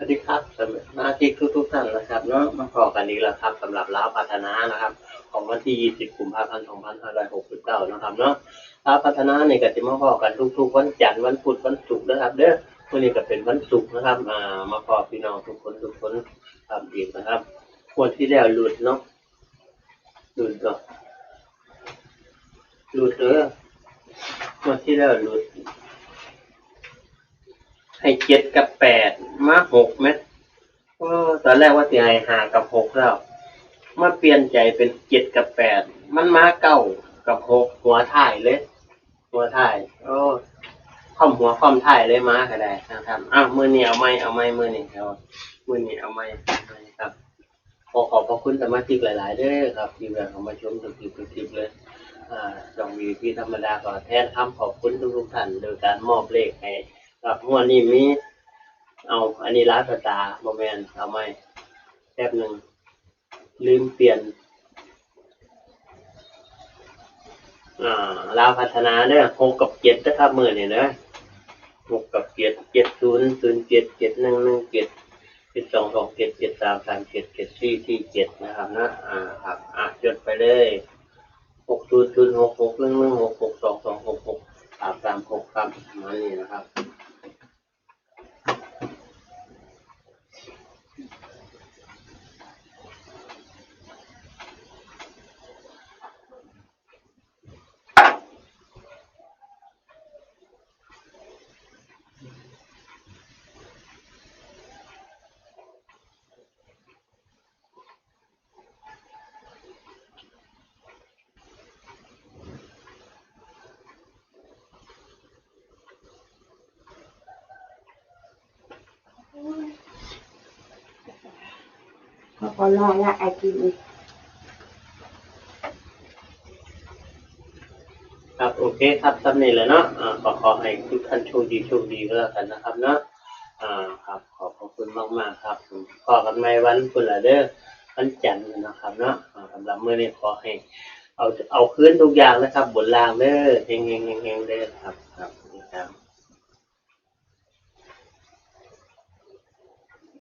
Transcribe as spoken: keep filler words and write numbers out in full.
วัสดีครับสมาชิกทุกๆท่านนะครับเนาะ มาพ้อกันอีกแล้วครับ สำหรับลาวพัฒนานะครับ ของวันที่ยี่สิบกุมภาพันธ์สองพันห้าร้อยหกสิบเก้านะครับเนาะ ลาวพัฒนานี่ก็สิมาพ้อกันทุกๆวันจันทร์ วันพุธ วันศุกร์นะครับเด้อ มื้อนี้ก็เป็นวันศุกร์นะครับ อ่า มาพ้อพี่น้องทุกคนทุกคนครับอีกนะครับ งวดที่แล้วหลุดเนาะ หลุดเนาะ หลุดเด้อ งวดที่แล้วหลุด ให้เจ็ดกับแปด มาหกแมะ โอ้ ตอนแรกว่าสิให้ห้ากับหกแล้ว มาเปลี่ยนใจเป็นเจ็ดกับแปด มันมาเก้ากับหก หัวท้ายเลย หัวท้าย โอ้ ค่อมหัวค่อมท้ายเลย มาก็ได้นะครับ อ้าว มื้อนี้เอาใหม่ เอาใหม่ มื้อนี้เอา มื้อนี้เอาใหม่ เอาใหม่ครับ ขอขอบพระคุณสมาชิกหลายๆเด้อครับ ที่แวะเข้ามาชมทุกคลิปทุกคลิปเลย อ่า ช่อง วี พี ธรรมดา ก็แทนคำขอบคุณทุกๆท่าน โดยการมอบเลขให้ครับ งวดนี้มี เอา อันนี้ลาวสตาร์ บ่แม่น เอาใหม่ แป๊บหนึ่ง ลืมเปลี่ยน อ่า ลาวพัฒนาเด้อ หกกับเจ็ดนะครับ มื้อนี้เด้อ หกกับเจ็ด เจ็ดศูนย์ ศูนย์เจ็ด เจ็ดหนึ่ง หนึ่งเจ็ด เจ็ดสอง สองเจ็ด เจ็ดสาม สามเจ็ด เจ็ดสี่ สี่เจ็ดนะครับนะ อ่า ครับ อ่ะ จดไปเลย หกศูนย์ ศูนย์หก หกหนึ่ง หนึ่งหก หกสอง สองหก หกสาม สามหก ครับ ประมาณนี้นะครับ เขาก็รอละไอติมอีก ครับ โอเคครับ ส่ำนี้แหละเนาะ อ่า ก็ขอให้ทุกท่านโชคดี โชคดีก็แล้วกันนะครับเนาะ อ่า ครับ ขอบพระคุณมากๆครับ พ้อกันใหม่วันพุธละเด้อ วันจันทร์นะครับเนาะ อ่า สำหรับมื้อนี้ขอให้ เอา เอาคืนทุกอย่างนะครับ บนล่างเด้อ เฮงๆๆๆเด้อครับ ครับ